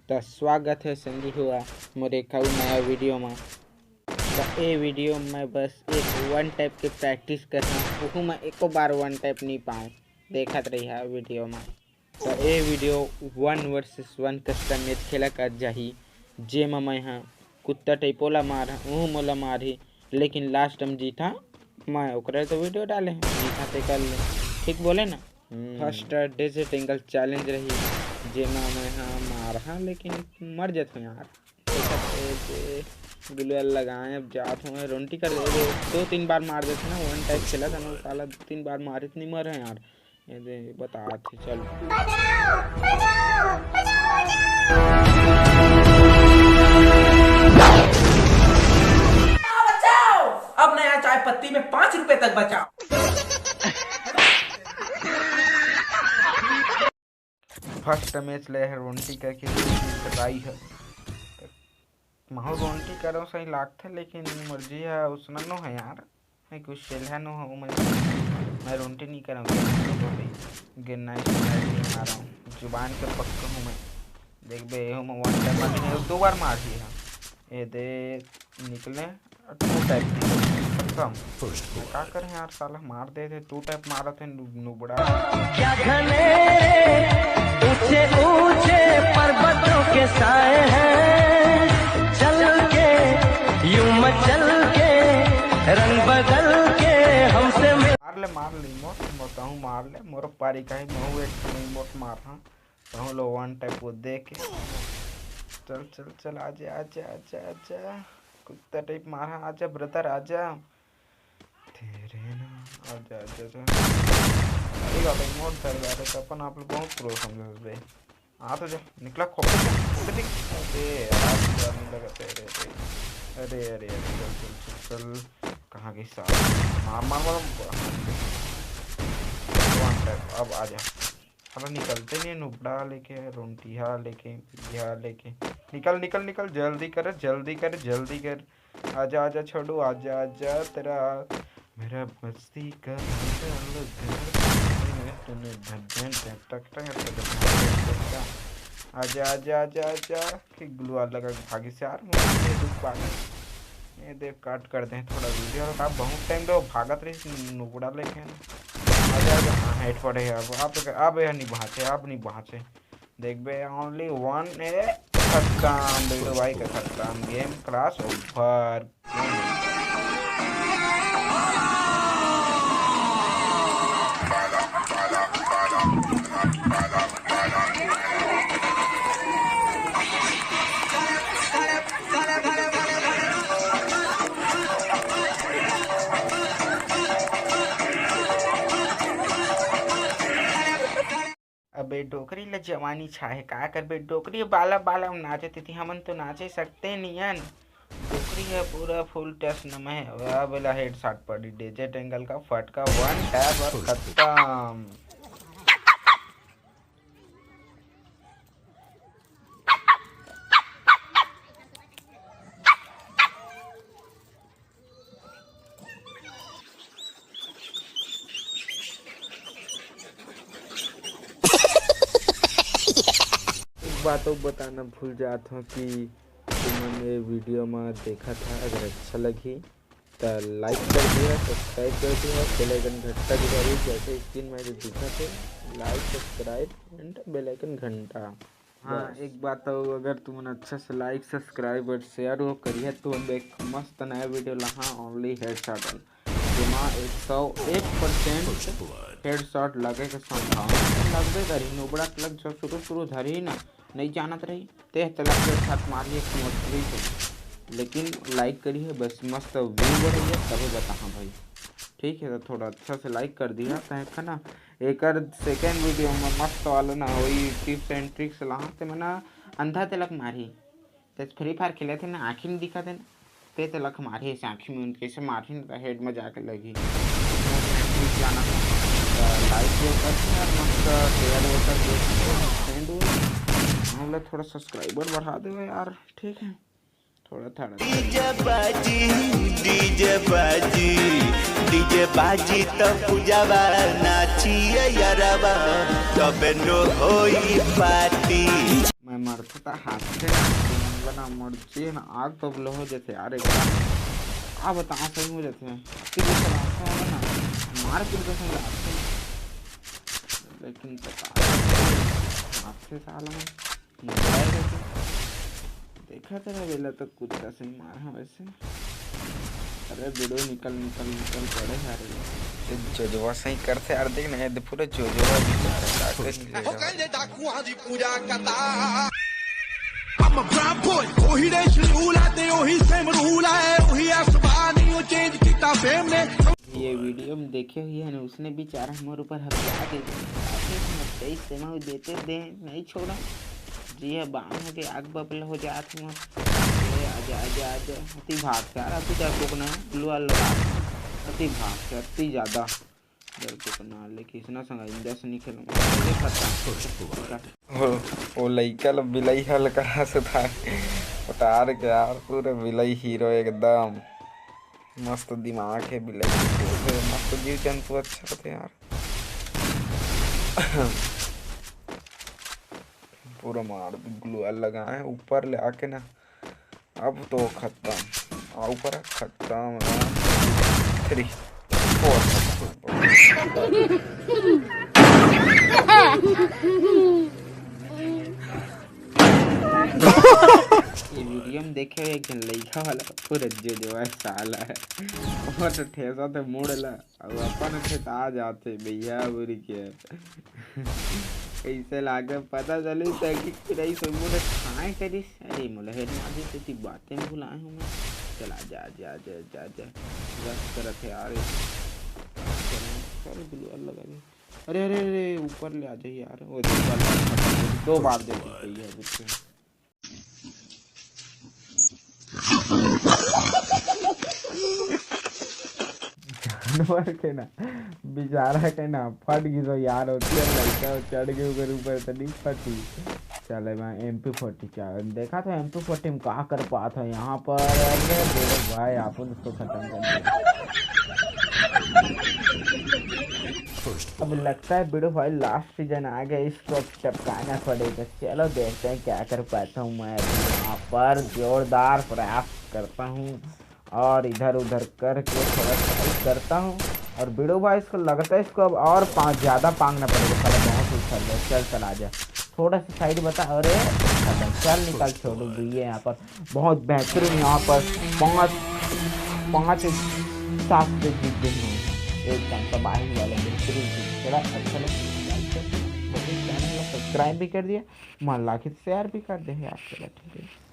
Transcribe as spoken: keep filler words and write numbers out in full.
त स्वागत हे संगी हुआ मोर एक अउ नया वीडियो म। त ए वीडियो म मैं बस एक वन टैप के प्रैक्टिस करहूँ, उहू म एको बार वन टैप नी पाऊँ। देखत रहिहा वीडियो म। त ए वीडियो वन वर्सेस वन कस्टम मैच खेला कर जाही, जेमा मैं ह कुत्ता टाइप ओला मारहूँ, उहू मोला मारही, लेकिन लास्ट म जीतहा मैं, ओकरे तो वीडियो डाले हूँ, जीतहा ते कर ले, ठीक बोले ना। फर्स्ट डेजर्ट एंगल चैलेंज रही, जेमा मैं ह मारहा लेकिन मर जथों यार। देखत हे जे गुलुआ लगाए, अब जात हूँ मैं, रोंटी कर दे, दो तीन बार मार देथे ना, वन टैप खेला था ना, साला दो तीन बार मारे तो नहीं मर है यार। ये दे बतात हे, चल। बचाओ, अब नया चाय पत्ती में पाँच रुपए तक बचाओ। फर्स्ट मैच ले हे रोंटी करके, जीत गई है। महू रोंटी करो सही लागथे, लेकिन मर्जी है उसना नो है यार। मैं कुछ सेल्हा नो हूँ, मैं, मैं रोंटी नहीं करूँ, गेम तो बोली, गेम नाइस नहीं मारा हूँ, जुबान के पक्का हूँ मैं। देख बे, एहू में वन टैप मार नहीं, दो बार मार दिए हम। ये दे निकले, टू टैप निकले, खत्म। मैं का करें यार, साला मार दे थे, टू टैप मारा थे नु-, नुबड़ा। क्या घने ऊंचे ऊंचे पर्वतों के साए हैं, चल के यूं मचल के रंग बदल के हमसे मिल। मार ले, मार ले, इमोट बताऊँ, मार ले, मोर पारी का ही महू एक ठो इमोट मार, हाँ, कहूँ लो वन टैप वो दे के। चल, चल, चल, आजा, आजा, आजा, आजा, कुत्ता टाइप मार, हाँ, आजा ब्रदर, आजा। तेरे ना, आजा, आजा, आजा। अरे बाबा, इमोट धर जा रहे, अपन आप लोग बहुत प्रो समझ रहे। आ तो जा, निकला खोपड़ी से, खोपड़ी से। अरे यार, यार, नहीं लगा, अरे, अरे, अरे, अरे, अरे, चल, चल, चल, चल। कहाँ गई साला? मार, मार, मार, मार। One tap, अब आ जा। साला निकलते नहीं है, नुबड़ा लेके, रोंटिया लेके, पिया लेके। निकल, निकल, निकल, जल्दी कर, जल्दी कर, जल्दी कर। आजा, आजा छोड़ू, आजा, आजा, तेरा मेरा बस्ती का बंदा लोग घर में तूने धन, धन, धन, टक, टक, टक, टक, टक। आजा, आजा, आजा, आजा। कि ग्लू वाला लगा के भागी से यार, मुझे दुख पागल। ये देख, काट कर दे थोड़ा वीडियो, और का बहुत टाइम दो भागत रही नुबड़ा लेके। आजा, आजा, हाँ, हेड पड़े है अब, अब, अब यह नहीं बाँचे, अब नहीं बाँचे। देख बे, only one, ए, खत्म, बेटू भाई का खत्म, game class over। अबे डोकरी ल जवानी छाहे, का करबे डोकरी बाला बाला म नाचे, तेती हमन तो नाचे सकते नियन। डोकरी ह पूरा फुल टच नमय। अब एला हेडशॉट पड़ी, डेजर्ट एंगल का फटका, वन टैप और खत्म। एक बात अउ बताना भूल जात हूँ कि तुमन ये वीडियो म देखत हा, अगर अच्छा लगही त लाइक कर दिया, सब्सक्राइब कर दिया, बेल आइकन घंटा दबा दिया, जैसे स्क्रीन में जो दिखत हे, लाइक, सब्सक्राइब एंड बेल आइकन घंटा। हाँ, बस। एक बात अउ, अगर तुमन अच्छा से लाइक, सब्सक्राइब और शेयर वो करिए तो हम एक मस्त नया वीडियो लाहा, only हेडशॉट वाला, जेमा एक सौ एक परसेंट हेडशॉट लगे के संभावना लगबे करही। नुबड़ा के लग जो शुरू शुरू धरही ना, नहीं जानत रही, ते तेला के छत मार लिए मोटरी से, लेकिन लाइक करिए बस, मस्त व्यू बढ़िया, तभी बताहा भाई। ठीक है, तो थोड़ा अच्छा से लाइक कर दिया, तय ना एकर सेकंड वीडियो में मस्त वाला ना वही टिप्स एंड ट्रिक्स लाहा, ते मना अंधा तेलक मारही, ते फ्री फायर खेले थे ना, आँखी नहीं दिखा देना, ते तेलक मारही, ऐसे आँखी में उनके से मारही ना, तो हेड में जाके लगी। ट्रिक्स लाना, तो लाइक वो कर दे यार, मस्त शेयर वो कर दे, फ्रेंड वो, हम लोग थोड़ा सब्सक्राइबर बढ़ा दे यार, ठीक है, थोड़ा थोड़ा। डीजे बाजी, डीजे बाजी, डीजे बाजी तो पूजावा नाचिए यारवा, तबे नो होई पार्टी। मैं अरे तो हाथ से बना मोर जी ना, आग बबूला हो जाथे यार। एक बार का बताओ, सही हो जाथे। फिर ये सब आता है ना, मार पीट के सही लागथे। लेकिन पता नहीं, हाथ से साला मन मोबाइल लेके देखा तेरा बेला तो कुत्ता सही मार है वैसे। अरे बिड़ो निकल, निकल, निकल पड़े जा रही है। ये जोजवा सही करथे यार, देख ना, ये पूरा जोजवा बेचारा का कर ले। ये वीडियो में देखे हुए हैं, उसने बेचारा हमर ऊपर हथियार दे दिया। तेईस से मैं देते दे, नहीं छोड़ा। जी है, बांध के आग बबूला हो जात हूँ। ए, आजा, आजा, आजा। अति भाग यार, अति डरपोक ना, ग्लू वाल लगा। अति भाग से, अति ज्यादा डरपोक ना, लेकिन इसना संग इंदा से नहीं खेलूंगा। ये खत्म। वो, वो लइका ल बिलई हल करा सुधार। उतार के यार, पूरा बिलई हीरो एकदम। मस्त दिमाग है बिलई के, मस्त जीव जंतु अच्छा होथे यार। पूरा मार ग्लू वाल लगाए ऊपर ले आके ना। अब तो खत्म, आ ऊपर खत्म। थ्री, फोर। ये वीडियो में देखे हुए एक झन लइका वाला पूरा जोजवा साला है। वो तो ठेसा थे मुड़ ला, अब अपन ठेसा जाथे भैया बुरी के। कैसे लागे पता चली तो कि किराई से मुड़ ठाए करिस। अरे मोला हेड मार दी, तेती बातें भुलाए हूँ मैं। चल आजा, आजा, आजा, आजा, आजा। रस करत है यार। चल ग्लू वाल लगा दे। अरे, अरे, अरे, ऊपर ले आ जाइए यार। वो दो बार, दो बार दे दी गई है मुझे। जानवर के ना, बेचारा के ना फट गई तो यार होती है, लड़का चढ़ गए ओकर ऊपर तो नहीं फटी। चले मैं एम पी फोर्टी चार देखा था, एम पी फोर्टी में का कर पाता है यहाँ पर। अरे मेरे भाई, आप उसको खत्म कर दिया। अब लगता है बिड़ो भाई लास्ट सीजन आ गया, इसको अब टपकाना पड़ेगा। चलो देखते हैं क्या कर पाता हूँ मैं अभी यहाँ पर। जोरदार प्रयास करता हूँ और इधर उधर करके थोड़ा सा help करता हूँ। और बिड़ो भाई इसको लगता है इसको अब और पा-, ज़्यादा पांगना पड़ेगा। साला बहुत उछल रहा है। चल चल आजा, थोड़ा सा साइड बता। अरे खत्म, चल निकल, छोड़ो भैया। यहाँ पर बहुत बेहतरीन, यहाँ पर पाँच पाँच सात से जीत गए हैं। एकदम तबाही वाला बेहतरीन चीज़। थोड़ा अच्छा लगा, चैनल को सब्सक्राइब भी कर दिया, मन लागे तो शेयर भी कर दे यार। चलो ठीक है।